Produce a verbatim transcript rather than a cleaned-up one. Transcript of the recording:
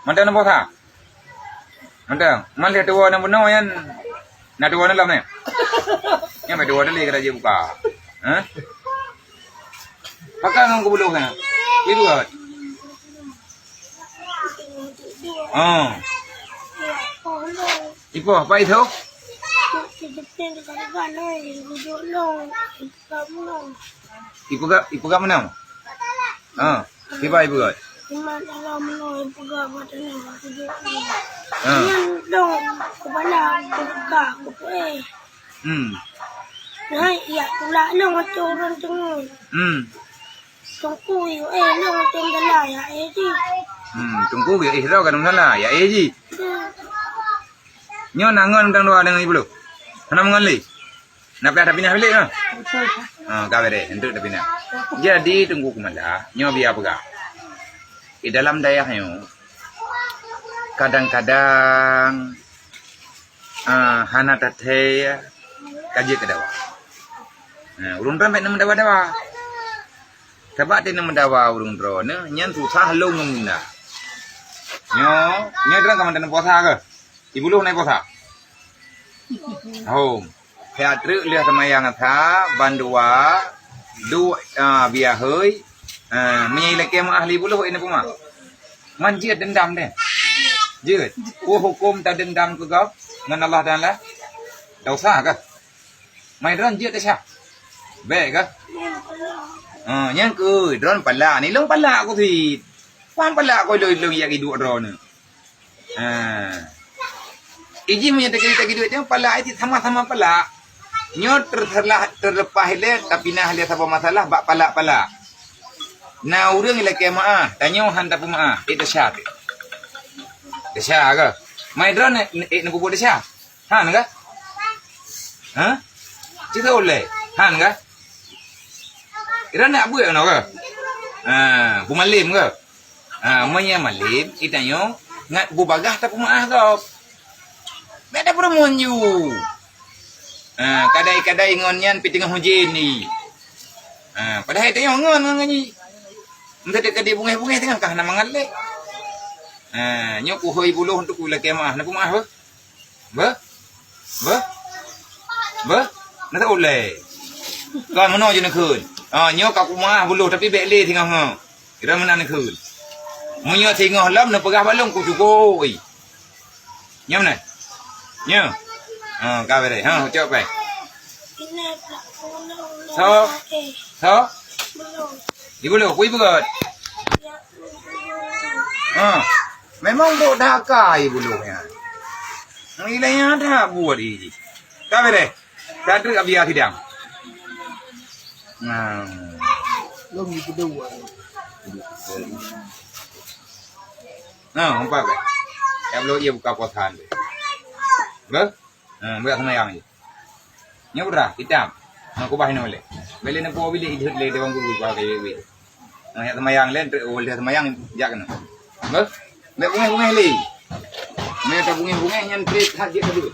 Mantong na puasa? Mantong. Man lheuh tuwoe na bunoe nyan, na tuwoe na lom nyan. Nyan bèk tuwoe teuh lé ka jeuet buka. Hah? Pakon ngon kubuloh nyan? Ibu kat? Oh. Ipoh, apa itu? Ipeugah, ipeugah meunan? Ha, kiban ipeugah? Ha. Hmm. Hmm. Teungku yue éh lôn tém dalam ya éh jih. Hmm, teungku yue éh lôn ka dalam dalam ya éh jih. Hmm. Nyoe na ngon mantong dua deungon ibuloh. Hana meungon lé. Na payah tapinah bilék nyoe? Ha, ka beureh, enteuk tapinah. Jadi teungku kumala, nyoe biya peugah. Di dalam dayah nyoe, kadang-kadang, ah, hana tathèe ka jeuet keu dawa. Nah, ureueng droe bèk neumeudawa-dawa. Sabab teuh neumeudawa ureueng droeneuh nyan susah lôn ngon bunda. Nyoe, nyoe droe ka mantong puasa keuh? Ibuloh na puasa? Hom. Siat treuk lheuh seumayang sa, bandua, duek, ah, biya hôi, ah, meunyoe ilakèe meu'ah lé ibuloh, ineuk peumeu'ah. Man jeuet deundam teuh. Jeuet. Peue hukôm tadeundam keu gob ngon Allah Taala? Dosa keuh? Mai droen jeuet desya. Bèk keuh? Ha, nyan keuh, droen palak. Ni lôn palak ku cit. Wan palak ku lôn, lôn jak iduek droeneuh. Ha. Iji meunyoe teukeudi-teukeudi nyoe palak cit sama-sama palak. Nyoe terselah, terleupah ilèe, tapinah ilèe saboh masalah bak palak-palak. Na ureueng ilakèe meu'ah, tanyoe han tapeumeu'ah. Ék desya teuh. Desya keuh? Mai droen ék, ék neupeubuet desya? Han keuh? Ha? Cit ulèe. Han keuh? Droen nak buet keunoe keuh? Ha, beumalém keuh? Ha, meunyoe malém, geutanyoe ngat bubagaih tapeumeu'ah gob. Bèk tapeureumeun ju. Ha, kadai-kadai ngon nyan pih teungoh ujeuen ni. Ha, padahai tanyoe ngon ngon nyan. Meunteuk ka dibungéh-bungéh teungoh ka hana mangat lé. Ha, nyoe kuhôi buloh untuk ulakèe meu'ah, na peumeu'ah beuh? Beuh? Beuh? Beuh? Na taulèe. Kon meunoe jeuet neukheun. Ha, nyoe ka kumeu'ah buloh tapi bèk lé singoh-ngoh. Kira meunan neukheun. Meunyoe singoh lom neupeugah bak lôn kucukôi. Nyoe meunan. Nyoe. Ha, ka beureh. Ha, ucok pai. So. So. Ibuloh, kui beugöt. Ha. Memang dok daka ibuloh nyan. Nilai nyang ada buat ini. Ka beureh. Ka treuk abiya sidang. Nah. Lom di kedua. Nah, nampak tak? Ya, belum ia buka puasa tu. Beuh? Nah, buat semayang je. Nyoe putra, hitam. Nah, kubah ini boleh. Boleh nak buat bilik, idhut lé dewan guru, buat kayu bilik. Nah, jak semayang lé, untuk boleh semayang, jak kena. Beuh? Bèk bungéh-bungéh lé. Mé tabungéh-bungéh nyan trép that jeuet ka duek.